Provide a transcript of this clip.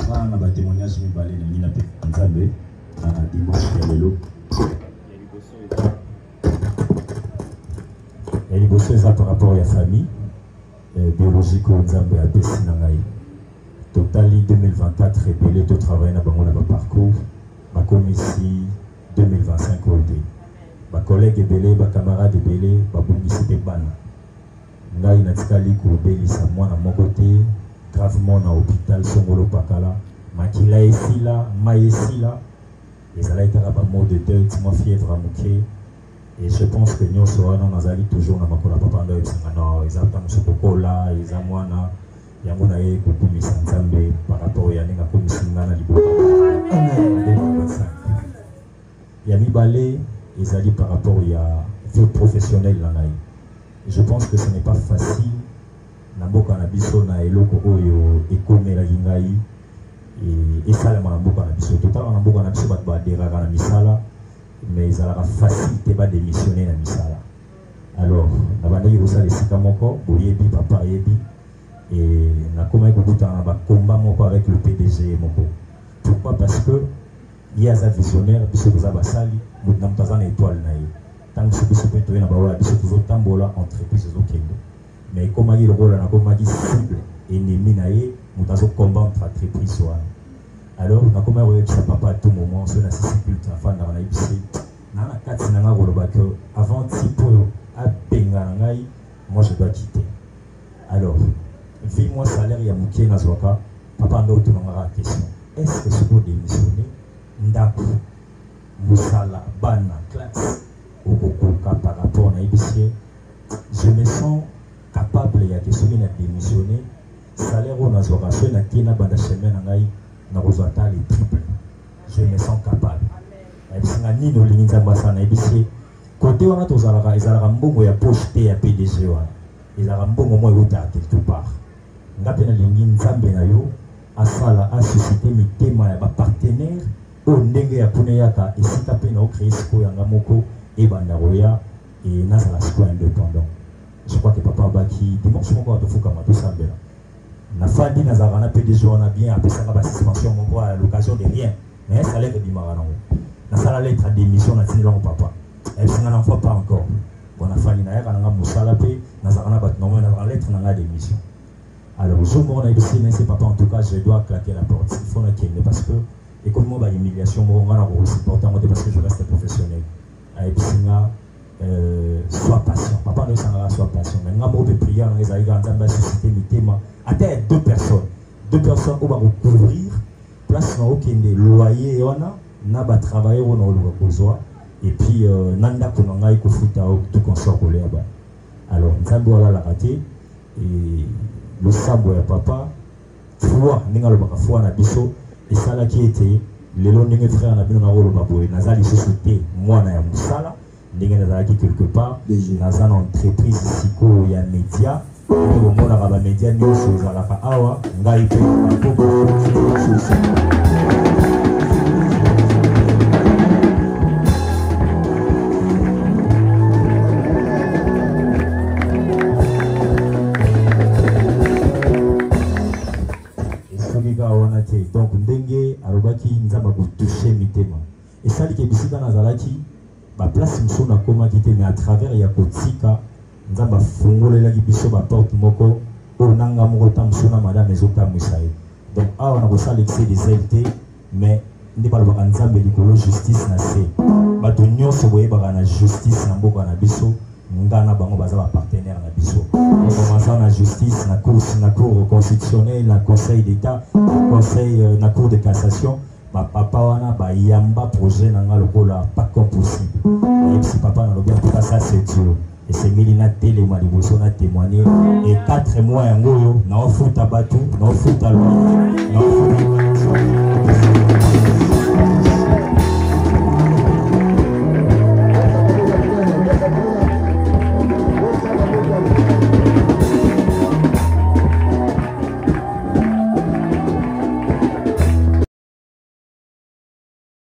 Naza na ba témoignage mibale nalingi napesa Nzambe na dimanche ya lelo. Ya liboso eza par rapport ya famille euh, biologique oyo Nzambe apesi na ngai. Totali 2024 ebele to travailler na bango na ba parcours bakomisi 2025 oyo te. Ba collègues ebele, ba camarades ebele babungisi mpe bana. Ngai natikali kobelisa mwana moko te gravement na hopital songolo pakala, makila esila, mayi esila, ezalaki kaka ba maux de tete, mwa fièvre ya moke et je pense que nionso wana nazalaki toujours na makolo ya papa nde ayebisa nga non eza tango mosusu kokola, eza mwana yango naye kokumisa Nzambe par rapport ya ndenge akomisi nga na libota na 2025. Ya mibale ezali par rapport ya vie professionnelle na ngai. Je pense que ce n'est pas facile na mboka na biso na eloko oyo ekomelaki ngai esalema na mboka na biso. Totalaka na mboka na biso bato ba adheraka na misala mais ezalaka facile te ba demissionner na misala. Alors nabandaki kosala esika moko, boyebi papa ayebi, et nakomaki kokutana na ba combat moko avec le PDG moko. Pourquoi? Parce que ye aza visionnaire, biso toza basali, moto na moto aza na etoile na ye. Ntango mosusu biso mpe toye na baoyo ya biso tozotambola, entreprise ezokende. Mais ekomaki lokola nakomaki cible, ennemi na ye, moto azo combattre entreprise wana. Alors nakomaki koyebisa papa à tout moment, soki nasisi culte nafandaka nayebisi ye, naa na kati na ngai koloba que avant type oyo abengana ngai, moi je dois quitter. Alors, vu moi salaire ya moke nazwaka, papa ando otuna nga kaka question, est-ce que soki o demissionner, ndako, mosala, bana, classe, okokoka par rapport nayebisi ye, je me sens capable ya ke soki na demissionner, salaire oyo nazwaka soki nake nabanda chemin na ngai, nakozwa ata le triple. Je me sens capable. Ayebisi nga nini olingi Nzambe asala, nayebisi ye Cote wana tozalaka ezalaka mbongo ya poche te ya PDG wana. Ezalaka mbongo moko eutaka quelque part. Nga pe nalingi Nzambe na yo asala a susciter mitema ya ba partenaires oyo ndenge ya kuna eyaka esika pe nao creer sikoyo ya nga moko ebanda koya et nazala sikoyo independant. Je crois que papa abaki dimanche moko awa tofukama tosambela. Nafandi nazalaka na PDG wana bien apesaka ba suspension moko à l'occasion de rien. Mais salaire ebimaka nango. Nasala lettre ya démission natindela yango papa. Ayebisi nga n'envoie pas encore. Bon nafandi nayaka na nga mosala mpe nazalaka na bato na nazalaka lettre na nga ya démission. Alors jour moko nayebisi ye nayebisi papa en tout cas je dois claquer la porte. Il faut nakende parce que ekomi mwa ba humiliation moko nga nako supporter yango te parce que je reste professionnel. Ayebisi nga euh, sois patient. Papa nayebisa nga sois patient. Mais nga moko mpe prière na nga ezalaki kaka Nzambe asuscite mitema ata ya deux personnes. Deux personnes oyo bako couvrir place na okende loyer wana na ba travailleurs oyo naoluka kozwa et puis euh, na ndako na ngai kofuta tout consort kolia ba alors nzambe oyo alalaka te et losambo ya papa foi ndenge alobaka foi na biso esalaki ete lelo ndenge frère na bino nakoloba boye naza lisusu te mwana ya mosala ndenge nazalaki quelque part naza na entreprise sikoyo ya media ndenge bomonaka ba media nyonso ezalaka awa ngai mpe esoki kaka wana te donc ndenge alobaki nzambe akotouche mitema esali ke bisika nazalaki Ba place mosusu nakomaki te mais à travers ya kotika Nzambe afungolelaki biso ba porte moko oyo na nga moko ntango mosusu na madame ezokamwisa ye. Donc awa nakosala excès de zèle te mais nde balobaka Nzambe likolo justice na se. Bato nyonso boyebaka na justice na mboka na biso nga na bango baza ba partenaire na biso. En commençant na justice, na cour, na cour constitutionnelle, na conseil d'État, conseil euh, na cour de cassation Ba papa wana ba yamba projet na nga lokola pas comme possible. Nayebisi papa nalobi en tout cas ça c'est Dieu. Esengeli na telema liboso na témoigner et 4 mois yango oyo naofuta bato, naofuta loyer, naofuta.